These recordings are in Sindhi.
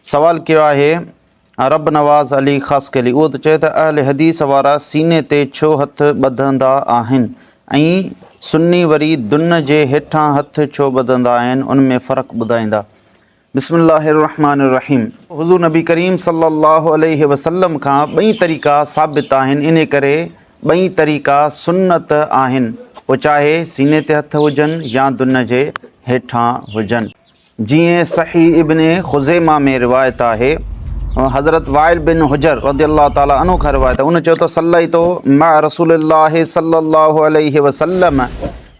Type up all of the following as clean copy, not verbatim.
سوال ڪيو آهي رب نواز علي خاصخيلي اهو ٿو چئي ته اهل حديث وارا سيني تي ڇو هٿ ٻڌندا آهن ۽ سني وري دن جي هيٺان هٿ ڇو ٻڌندا آهن ان ۾ فرق ٻڌائيندا. بسم الله الرحمٰن الرحيم. حضور نبي ڪريم صلي الله عليه وسلم کان ٻئي طريقا ثابت آهن انهي ڪري ٻئي طريقا سنت آهن پوء چاهي سيني تي هٿ هجن يا دن جي هيٺان هجن. جيئن صحيح ابن خزيمه ۾ روايت آهي، حضرت وائل بن حجر رضي الله تعالٰي عنه کان روايت آهي، ان چيو ته صليت مع رسول الله صلي الله عليه وسلم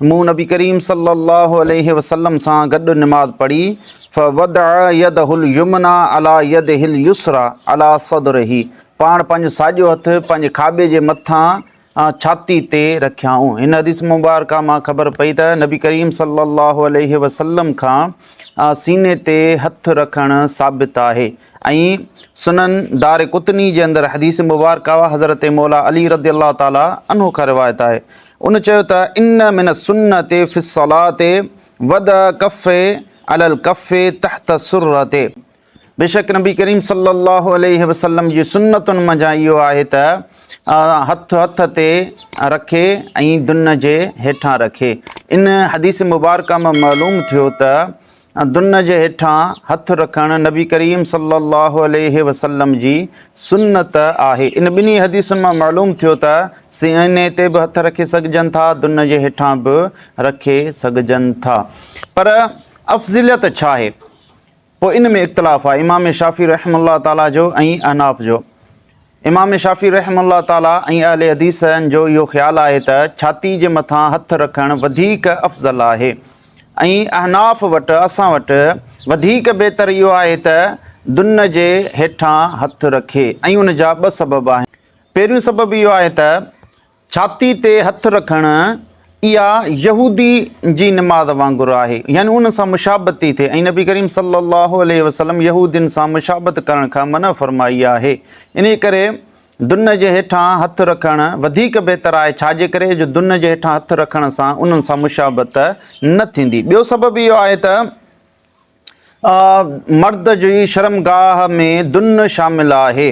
مون نبي ڪريم صلي الله عليه وسلم سان گڏ نماز پڙهي، فوضع يده اليمنيٰ علي يده اليسريٰ علي صدره پاڻ پنهنجو ساڄو هٿ پنهنجي کاٻي جي مٿان ڇاتي تي رکيائون. هن حديث مبارڪه مان خبر پئي ته نبي ڪريم صلي الله عليه وسلم کان سيني تي هٿ رکڻ ثابت آهي ۽ سنن دار قطني جي اندر حديث مبارڪه حضرت مولا علي رضي الله تعالٰي عنه کان روايت آهي ان چيو ته ان من السنة في الصلاة وضع کف علي الکف تحت السرة بيشڪ نبي ڪريم صلّي اللّٰه عليه وسلّم جي سنتن منجهان اهو آهي ته هٿ هٿ تي رکي ۽ دن جي هيٺان رکي. ان حديث مبارڪه مان معلوم ٿيو ته دن جي هيٺان هٿ رکڻ نبي ڪريم صلّي اللّٰه عليه وسلّم جي سنت آهي. ان ٻنهي حديثن مان معلوم ٿيو ته سيني تي به هٿ رکي سگهجن ٿا، دن جي هيٺان به رکي سگهجن ٿا. پر افضليت ڇا آهي؟ پوء ان ۾ اختلاف آهي امام شافعي رحمه الله تعاليٰ جو ۽ احناف جو. امام شافعي رحمه الله تعاليٰ ۽ اهل حديثن جو اهو خيال آهي ته ڇاتي جي مٿان هٿ رکڻ وڌيڪ افضل آهي ۽ احناف وٽ، اسان وٽ، وڌيڪ بهتر اهو آهي ته دن جي هيٺان هٿ رکي ۽ ان جا ٻه سبب آهن. پهريون سبب اهو آهي ته ڇاتي تي هٿ رکڻ اها يهودي جي نماز وانگر آهي يعني ان سان مشابهت ٿي ٿئي ۽ نبي ڪريم صلي الله عليه وسلم يهودين سان مشابهت ڪرڻ کان منع فرمائي آهي انهي ڪري دن جي هيٺان هٿ رکڻ وڌيڪ بهتر آهي ڇا جي ڪري جو دن جي هيٺان هٿ رکڻ سان انهن سان مشابهت نه ٿيندي ٻيو سبب اهو آهي ته مرد جي شرمگاهه ۾ دن شامل آهي.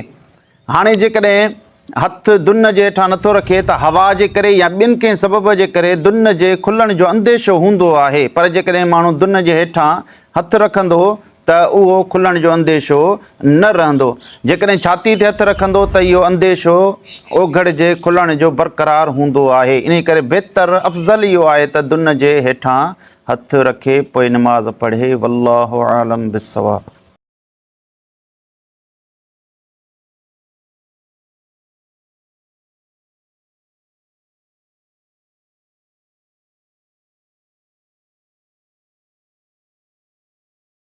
هاڻي جيڪڏهن هٿ دن جي هيٺان نٿو رکي ته هوا جي ڪري يا ٻين ڪنهن سبب جي ڪري دن جي کلڻ جو انديشو هوندو آهي پر جيڪڏهن ماڻهو دن جي هيٺان هٿ رکندو ته اهو کلڻ جو انديشو نه رهندو. جيڪڏهن ڇاتي تي هٿ رکندو ته اهو انديشو اوگهڙ جي کلڻ جو برقرار هوندو آهي. انهي ڪري بهتر، افضل، اهو آهي ته دن جي هيٺان هٿ رکي پوء نماز پڙهي والله اعلم بالصواب.